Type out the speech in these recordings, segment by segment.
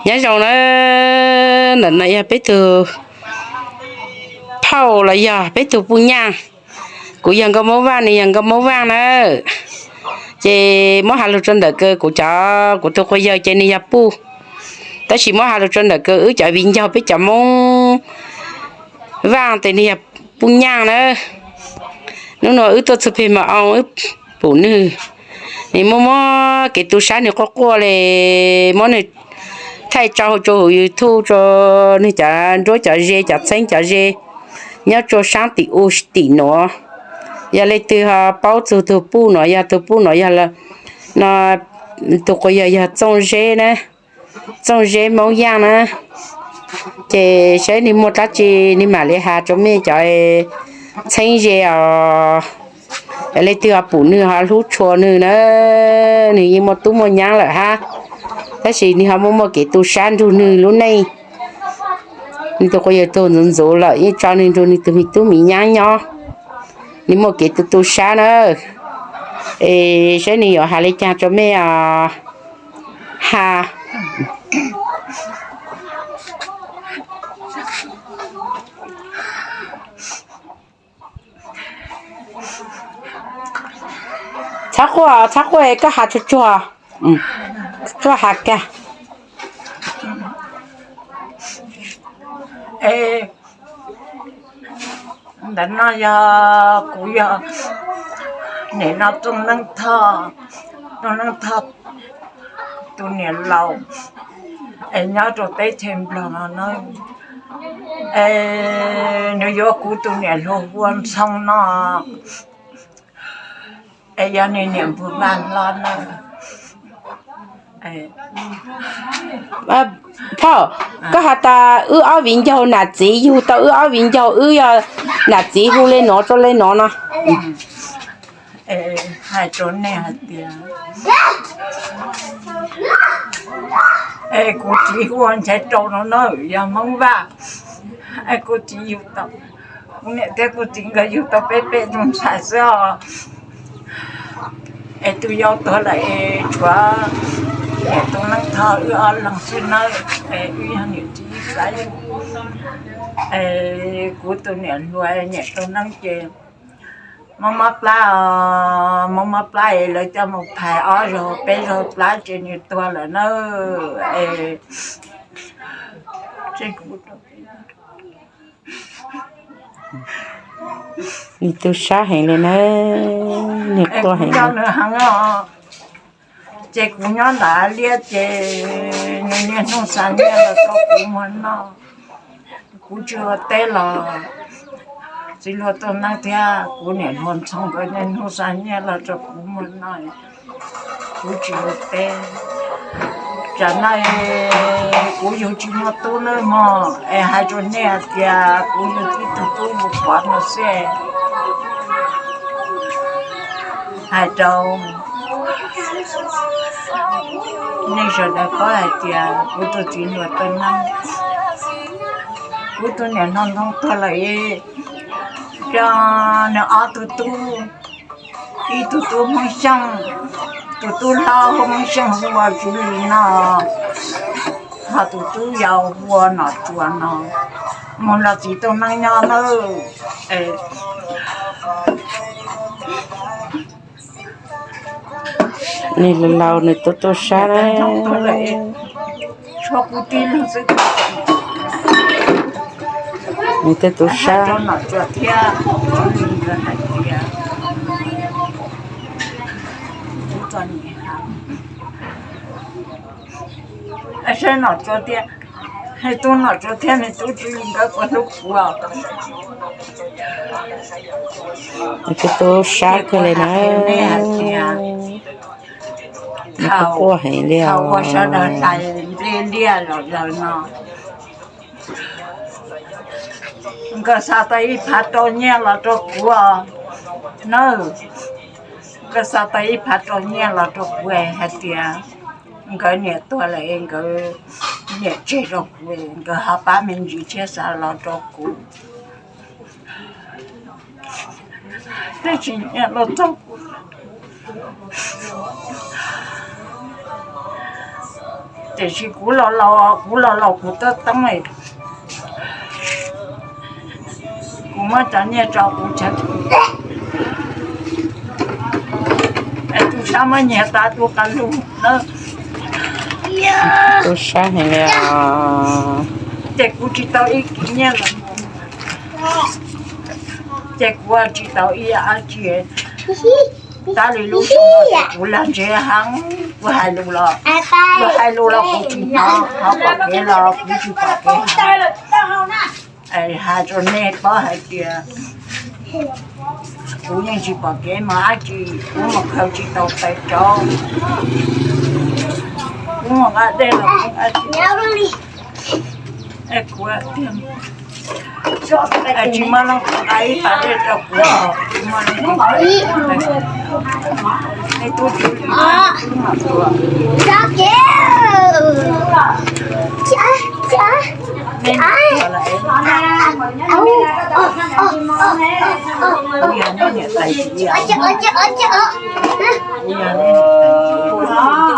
Nyob zoo na, ntawm no yog peb tug phauj los yog peb tug puj nyaaj. Kuv yog nkauj Moob Vaaj, nws yog nkauj Moob Vaaj na. Ces muab has lug rua ntawm kws kuv cov, kuv tug quas yawg ces nws yog puj, tab sis muab has lug rua ntawm kws wb cov viv ncaus peb cov Moob Vaaj tes nws yog puj nyaaj na. Nub nua wb tuaj txug peg mas oo wb pum nwg, nwg muab muab kev tu sab nwg quaj quaj le, muab nwg thaij tsau rua huv YouTube rua nwg cov nruab cov ze, cov txheeb cov ze nyob rua saab tim u tim nuav. Yog leej twg ho paub txug tug puj nuav, yog tug puj nuav yog no, tug quas yawg yog Txooj Zeb na, Txooj Zeb Moob Yaaj na. Ces saib nwg muaj dlaab tsi nwg mam le has rua mej cov txheeb ze os. Yog leej twg ho pum nwg ho hlub tshua nwg na, nwg yeej muaj tub muaj nyaab lawm hab, tab sis nwg ho muaj muaj kev tu sab nrug nwg lub neej. Nwg tug quas yawg tuag ntxuv ntxuv lawm yeej tso nwg nrug nwg tug me tub me nyaab nyob. Nwg muaj kev tu tu sab na. Es saib nwg yuav has le caag rua mej os. Ha. Txhob quaj, txhob quaj, koj has tsuag tsuag, tsuag has kag. Ntawm no yog kuv yog nim no Txooj Neeb Thoj, Txooj Neeb Thoj tus niam laus, es nyob rau teb chaws Nplog no na. Es nws yuav kuv tus niam hluas hu ua Ntxhoo no, es yog nws niam npug Vaj Hlob na. Phauj, koj has tas wb ob viv ncaus nam txiv yug tau wb ob viv ncaus, wb yog nam txiv hu le nuav rua le nuav no. Hais rau nej hais tias, es kuv txiv hu ua Nchaiv Rau no na, yog Hmoob Vaj. Es kuv txiv yug tau, kuv niam thiab kuv txiv nkawd yug tau peb peb tug ntxhais xwb os. Es tus yau tuag lawm es tshuav niam Txooj Neeb Thoj wb ob leeg xwb nawb, es wb yog niam txiv ib sab. Es kuv tus niam hluas niam Txooj Neeb ces mob mob plab, mob mob plab es lawv coj mus phais ob zaug peb zaug plab ces nws tuag lawm na. Es nws tu sab heev li na, nws quaj heev li. Ces kuv nyob ntawd liab ces nws niaj hnub xa nyiaj los rau kuv muag noj. Kuv tsis ua teb los txiv hluas Txooj Neeb thiab kuv niam hluas Ntxhoo nkawd niaj hnub xa nyiaj los rau kuv muag noj. Kuv tsis ua teb. Tsam no kuv yug tsis muaj tub nawb mog, es hais rau nej hais tias kuv yug tib tug tub ua pov no xwb. Hais rau nej sawv daws paub hais tias kuv tus txiv hluas Txooj Neeb, kuv tus niam hluas Ntxhoo tuag lawm, coj nws ob tug tub, ib tug tub Hmoob Xyooj, tus tub hlob Hmoob Xyooj hu ua Tsuv Lis no, ho tus tub yau hu ua Nom Tsuas no, mus nrog txiv Txooj Neeb nyob nawb. Nws laus laus nws tu tu sab na. Nws tu tu sab. Saib Nom Tsuas thiab, tub Nom Tsuas thiab nws tub Tsuv Lis nkawd puas hlub kuv. Nws tu tu sab kawg li na. Nws quaj heev li os. Thaum uas sawv daws hlais nplej liaj los zaws no, nkawd xa tau ib phav rau nyiaj los rau kuv nawb. Nkawd xa tau ib phav rau nyiaj los rau kuv hais tias nkawd niam tuag lawm, nkawd niam tseg rau kuv, nkawd ho pab me ntsis thiab xa los rau kuv. Tab sis nyiaj los txog kuv, Tiam sis kuv los laus, kuv los laus kuv tab toob, kuv muab cov nyiaj tso kuv tshav, es tub sab muab nyiag tas tub qab lug na. Tub sab heev li os. Ces kuv tsis tau ib kis nyiaj los, ces kuv tsis tau ib yam dab tsi. Tab li lub sij hawm kuv lag ntseg heev, kuv hais lus los, kuv hais lus los kuv tsis hnov, ho pom kev los kuv tsis pom kev. Hais rau nej paub hais tias kuv yeej tsis pom kev mas dab tsi, kuv mus khaws tsis tau pes tsawv, kuv mus nqa dej los kuv nqa tsis, es kuv tiag, tsis muaj leej twg nqa ib pas dej rau kuv, tsis muaj leej twg, nej tub tub, nej, kuv yog nej niam tais txiv, kuv yog nej niam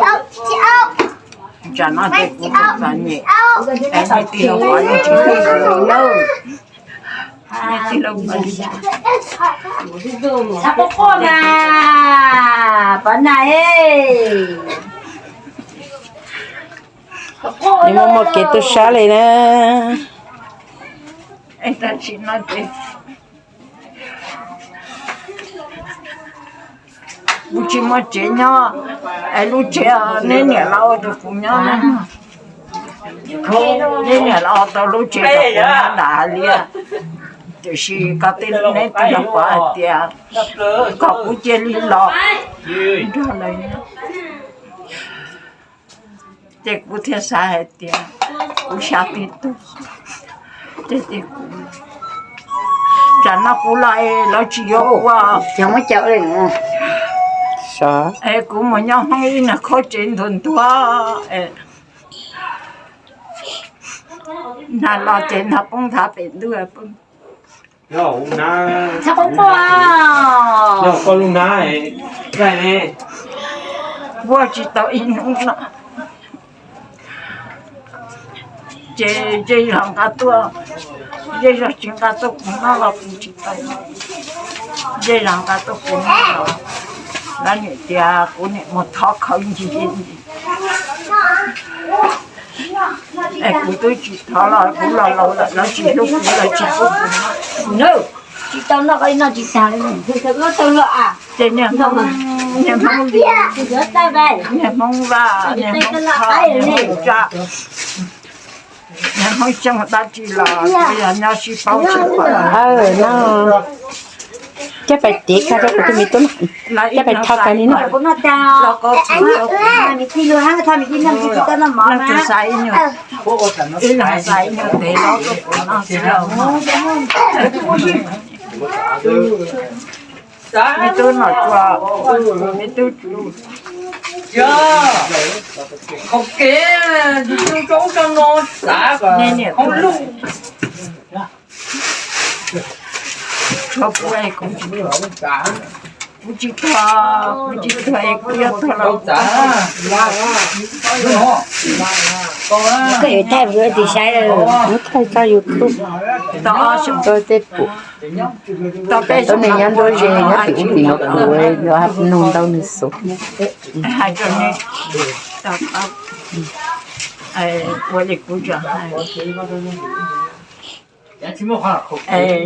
tais txiv. Tsam no ces kuv txom txom nyem, es nej tij laug pov yeej tsis hlub kuv lawm. Nej tij laug pov, pov na, nws muaj muaj kev tub sab li na. Tam sim no ces kuv tsis muaj tsev nyob, es lub tsev neb niam los ua rau kuv nyob, neb niam los ua tau lub tsev rau kuv nyob nram hav liaj. Tiam sis koj tej, neb tij laug pov hais tias kom kuv cia li los nrog lawv nyob. Ces kuv thiaj xav hais tias kuv xav tib tug, ces kuv, tsam no kuv los lawv tsis yuav ua, es kuv mus nyob Hmoob ib niag qhov tsev ntuag ntuag, nag los ces nag poob nthav pem ntuj. Ua tsis tau ib hnub no, ces zej zog nqa tuaj, zej zog tsis nqa tuaj kuv noj los kuv tsis tau, zej zog nqa tuaj kuv noj los, lawv niam tias kuv niam mus thov khawv ncig, es kuv twb tsis thov los kuv los laus lawm, lawv tsis hlub kuv, lawv tsis pub kuv noj. Tsis tau noj, noj tsis tag li, tau luag a. Ces niag Hmoob, niag Hmoob, niag Hmoob vaj, niag Hmoob thoj, niag Hmoob tsaj, niag Hmoob xyooj dab tsi los yog nyob sib paub sib pom. Coj pais tiv kha rau kuv tus me tub, coj pais thau kha li no. Ib leeg xaiv ib nyuag, ib leeg xaiv ib nyuag tes los rau kuv noj xwb. Me tub Nom Tsua, me tub Tswv, qhov kev tus tub roob rau no xav, niam hauv lub, tshuav kuv es kuv, kuv tsis tuag, kuv tsis tuag es kuv yuav tuag los, koj yuav thaij ua tim saib, muab thaij tso YouTube. Tau tej pum, tau tej nyob nruab ze nyob tim ub tim no kuv yuav nug ntau nws xwb. Ua li kuv,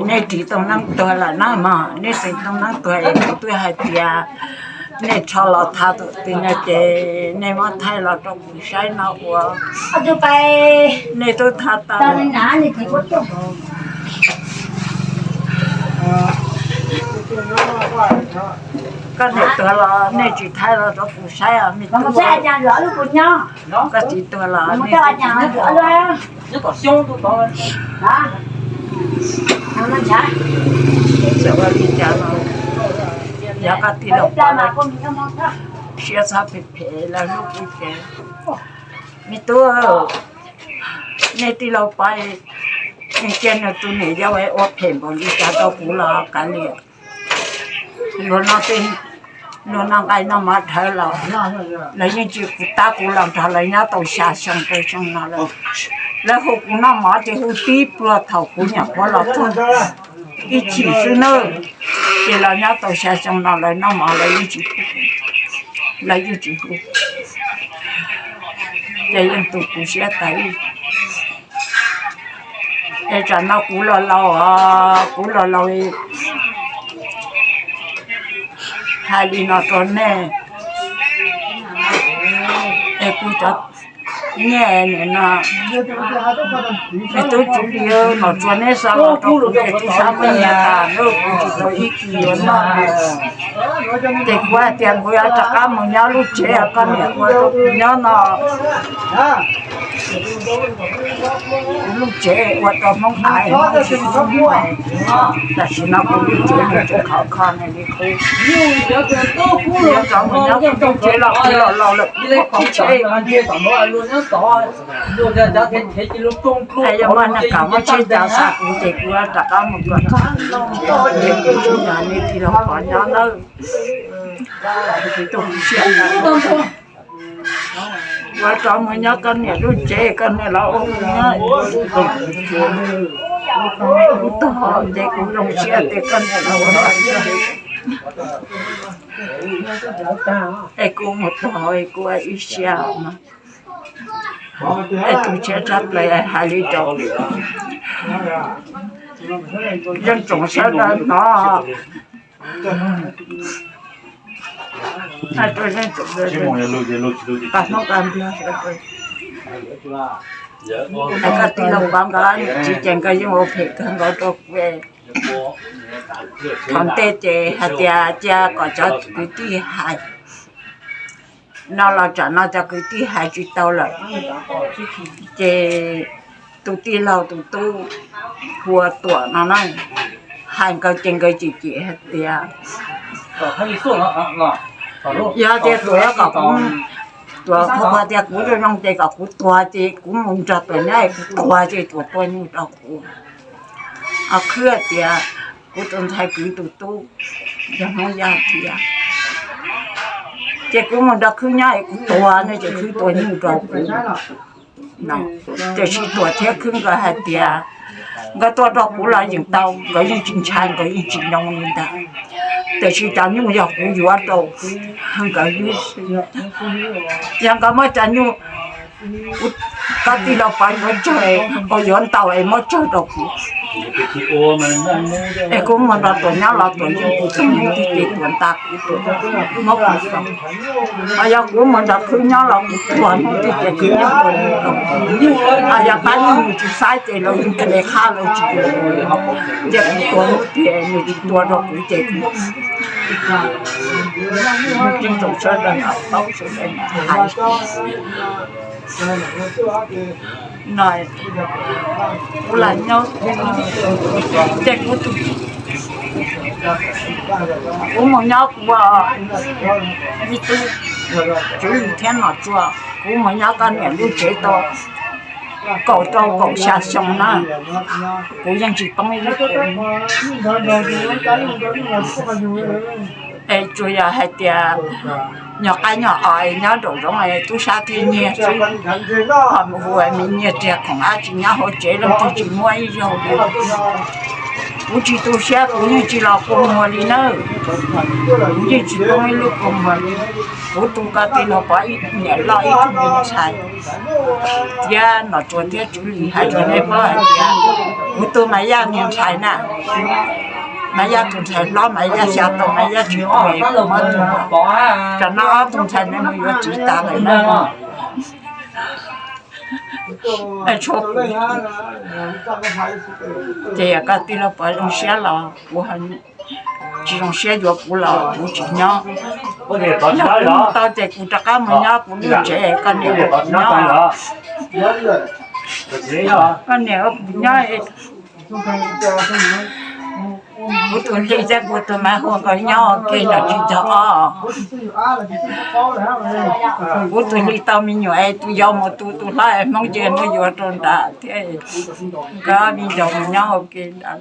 nej tsis tau neeb tuag lawm na mog, nej tsis tau neeb tuag es kuv twb hais tias nej rho los thav thaum twg no ces nej muab thaij los rau kuv saib no ua, nej twb thav tau. Koj niam tuag los nej tsis thaij los rau kuv saib os me tub. Koj txiv tuag los nej tsis thaij. Txawm ua li cas los yog koj tij laug pov, siab txhob phem phem los hlub kuv ces. Me tub, nej tij laug pov, cia nws tus niam yau ua phem npaum li cas rau kuv los kav liam. Luag no tej Luag noj nqaij noj mov dhawv los lawv yeej tsis tab kuv los nrog lawv nyob tau xya xyoo rau xyoo no lawm. Lawv hu kuv noj mov ces hu tib pluag thaum kuv nyuam qhuav los txog ib chim xwb nawb, ces los nyob tau xya xyoo no lawv noj mov lawv yeej tsis, lawv yeej tsis hu, ces yeej tu kuv siab tas li. Es tsam no kuv los laus, kuv los laus hais li no rau nej, es kuv cov nyiaj no, es tub Tswv Lis, nom tswv neb xa los rau kuv ces tub sab muab nyiaj tas lawm, kuv tsis tau ib kis yuav noj. Ces kuv hais tias kuv yuav rov qab mus nyob lub tsev koj niam ua rau kuv nyob no, kuv lub tsev ua rau Hmoob hais, tam sim no kuv lub tsev nws tseem khov kho nws li qub. Yuav rov mus nyob kuv lub tsev los kuv los laus lawm kuv pom tsheb. Yog muaj neeg kam muab tsheb tsa xa kuv ces kuv rov qab mus kom tag, kuv tsis nyob li tsis los pov nyob nawb. Tus siab, yuav rov mus nyob koj niam lub tsev, koj niam los ua kuv nyob, kuv tuag ces kuv zoo siab tias koj niam los ua, es kuv mus tuag es kuv ua ib siab no. Es tus tshiab tshaj plaws hais li rau yeej tsoom sawv daws hnov, hais rau yeej tsoom sawv daws, pab hnub qab nplog sawv daws, hais koj tij laug Pov nkawd txiv ces nkawd yeej ua phem kawg nkaus rau kuv. Thaum ntej ces hais tias cia kom cov kwv tij hais no los tsam no cov kwv tij hais tsis tau lawm, ces tus tij laug tus tub hu ua Tuam no na, hais nkawd ces nkawd cem cem hais tias, yog tias Tuam kom kuv, Tuam hu tias kuv zoo zoo ces kom kuv tuag ces kuv mus nrog Tuam nyob es kuv tuag ces Tuam tua nyuj rau kuv. Ho khwb tias kuv tus ntxhais kwv tus tub yog Hmoob Yaj thiab, ces kuv mus nrog khwb nyob es kuv tuag no ces khwb tua nyuj rau kuv. Tiam sis Tuam thiab khwb nkawd hais tias nkawd tua rau kuv los yeej tau, nkawd yeej tsis ntshai, nkawd yeej tsis nyoo li ntag. Tiam sis cov nyuj yog kuv yuav rau nkawd, yog nkawd muab cov nyuj, koj tij laug Pov yuav tsawg, koj yuav ntau es muab tsawg rau kuv. Es kuv mus nrog Tuam nyob los Tuam yeej tsis tuag hnub twg ces Tuam nta kuv, Tuam muab kuv faus. Ho yog kuv mus nrog khwb nyob los kuv tuag hnub twg ces khwb nyob tua nyuj rau kuv. Ho yog pab nyuj nws tsis faib ces lawv yeej kle qhab lawv tsis, ces kuv tuag hnub twg nws tsis tua rau kuv ces kuv, tsoom sawv daws paub sawv daws hais no, kuv lam nyob, ces kuv, kuv mus nyob kuv, ib tug Tswv Lis thiab Nom Tsuas, kuv mus nyob koj niam lub tsev tau kaum rau kaum xya xyoo na, kuv yeej tsis poob ib lub. Es tsuas yog hais tias nyuag qaib nyuag os es nyob nraum zoov es tub sab thiaj nyiag xwb, ho mus hu me nyiag riag khoom dab tsi nyob hauv tsev leej twg tsis muab ib zaug li. Kuv tsis tu siab, kuv yeej tsis los kua muag li nawb, kuv yeej tsis poob ib lub kua muag li. Kuv tu koj tij laug Pov ib niam loj ib tug me ntxhais, thiab Nom Tsuas thiab Tswv Lis hais rau nej paub hais tias kuv tu Maiv Yaj niag ntxhais na, Maiv Yaj tus ntxhais hlob, Maiv Yaj xya tau, Maiv Yaj tsis tu es kuv muab tu. Tam no ob tug ntxhais no mus yuav txiv tas lawm na. Tshuav kuv, ces yog koj tij laug Pov zoo siab los kuv, tsis zoo siab yuav kuv los kuv tsis nyob. Yog kuv mus tau ces kuv rov qab mus nyob kuv lub tsev, koj niam ua kuv nyob, koj niam ua kuv nyob. Kuv tus hli thiab kuv tus maiv hu nkawd nyob ua ke nram tsis tog ob. Kuv tus hli tau me nyuam es tus yau mus tu tus hlob es Hmoob ces muab yuav rau nrad thiab. Nkawd me nyuam mus nyob ua ke nrad.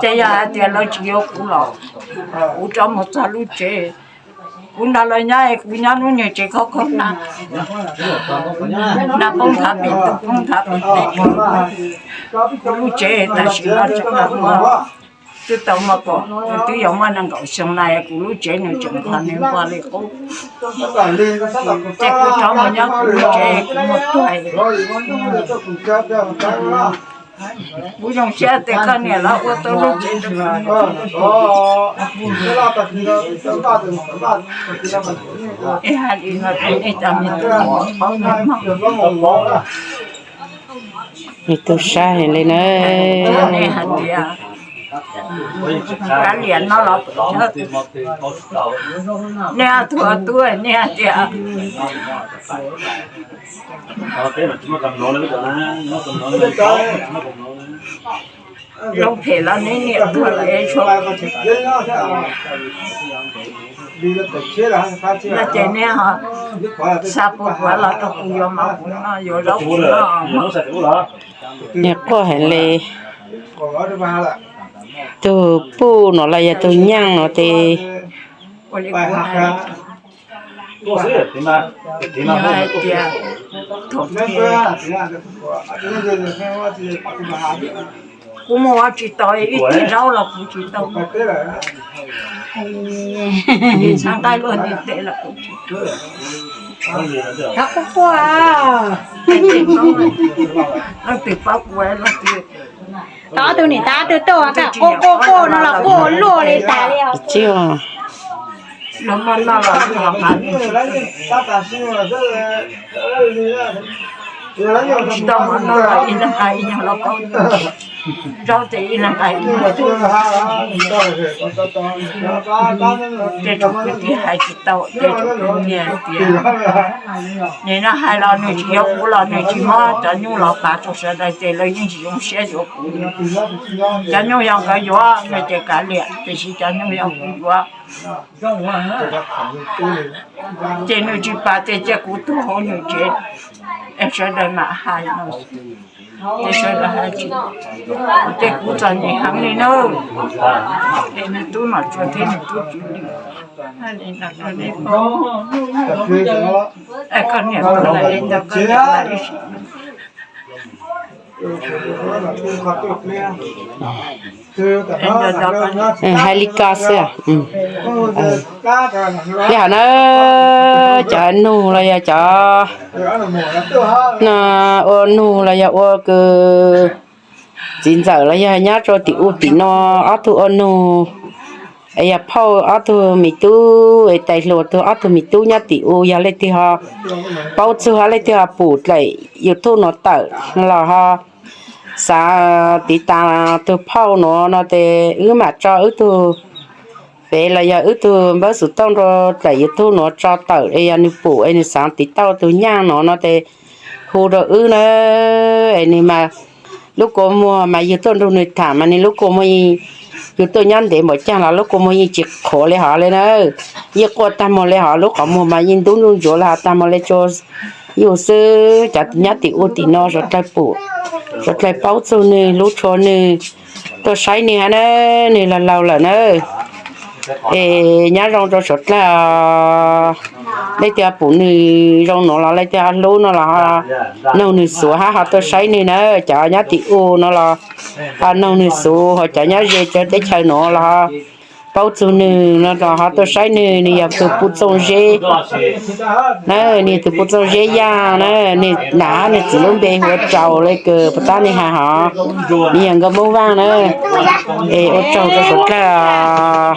Ces yog hais tias lawv tsis yuav kuv los kuv rov mus txog lub tsev. Kuv nrog lawv nyob es kuv nyob lub niag tsev khaub khaub na, na poob nthav pem tus poob nthav pem teb. Kuv lub tsev tam sim no tseem muaj, twb tau muaj kaum, twb yuav muaj nees nkaum xyoo na, kuv lub tsev nws tseem nqos nws npog li qub. Ces kuv rov mus nyob kuv lub tsev kuv mus tuag. Kuv zoo siab tias koj niam los ua tau lub tsev rau kuv. Es hais li no rau nej cov me tub paub nws mog. Me tub saib li na. Nej hais tias kav liam no los nej tuag tub nej hais tias lub phem los neb niam tuag lawm es tshuav no ces neb ho xa puas kuav los rau kuv yuav mov kuv noj yuav zaub kuv noj. Niag quaj heev li. Tus puj no los yog tus nyaaj no ces kuv mus ua tsis tau ib tug zaub los kuv tsis tau, nqaij luaj ntiv tes los kuv tsis tau. Leej twg paub kuv, leej twg tau ob tug niam tais ob tug tuaj, quaj quaj quaj no los quaj luaj li tas li. Tsis muaj noj los tsis tau mov noj los ib leeg nqa ib nyuag lauj kaub, zaub ces ib leeg nqa ib nyuag. Ces tsoom kwv tij hais tsis tau, ces tsoom kwv tij hais tias nim no hais los nws tsis yuav kuv los nws tsis muab cov nyuj los pav rau sawv daws ces lawv yeej tsis zoo siab yuav kuv li. Cov nyuj yog nkawd yuav no ces kav liam, tiam sis cov nyuj yog kuv yuav ces nws tsis pav ces cia kuv tuag hauv nws tsev es sawv daws mam hais no. Ces sawv daws hais tsis, ces kuv txom nyem heev li na. Es nws tub nom tswv thiab nws tub tswv li, hais li no rau nej paub, es koj niam tuag lawm es nco koj niam lawm ib sim. Hais li ko xwb. Li hais na, cov nug los yog cov ua nug los yog ua kws txiv ntxawm los yog nyob rau tim u tim no, ob tug ua nug, yog phauj ob tug me tub, tais hluas tug ob tug me tub nyob tim u, yog leej twg ho paub txug, leej twg ho pum dlaim YouTube no tawm los ho xav tiv tas tug phauj nuav no tes wb mam tso wb tug fev los yog wb tug npawb xov tooj rau dlaim YouTube nuav tso tawm es yog nws pum es nws xav tiv tauj tug nyaaj nuav no tes hu rau wb na. Es nws mas lub kua muag mas yug tuaj nrug nws tham mas nws lub kua muag, yug tuaj nyob ntev npaum caag los lub kua muag yeej tsis qhuav li hov li na. Yeej quaj tag muag li hov, lub qhov muag mas yeej ntub ntsuj ntsuav li hov tag muag li. Yug xwb cov nyob tim u tim no suav dlawg pum, suav dlawg paub txug nwg lub tshua, nwg tuaj saib nwg hab na, nwg laug laug lawm na. Es nyob zoo rau suav dlawg, leej twg pum nwg zoo nuav los leej twg hlub no los noog nwg xuv hab ho tuaj saib nwg na. Cov nyob tim u no los ho noog nwg xuv, ho cov nyob ze cov teb chaws nuav los ho paub txug nwg no los ho tuaj saib nwg. Nwg yog tug puj txooj zeb na, nwg yog tug puj txooj zeb yaaj na. Nwg nam nwg txiv lub npe hu ua Tsaus le kws puag ta nwg has hov, nwg yog nkauj Moob Vaaj na. Es ua tsaug rau suav dlawg.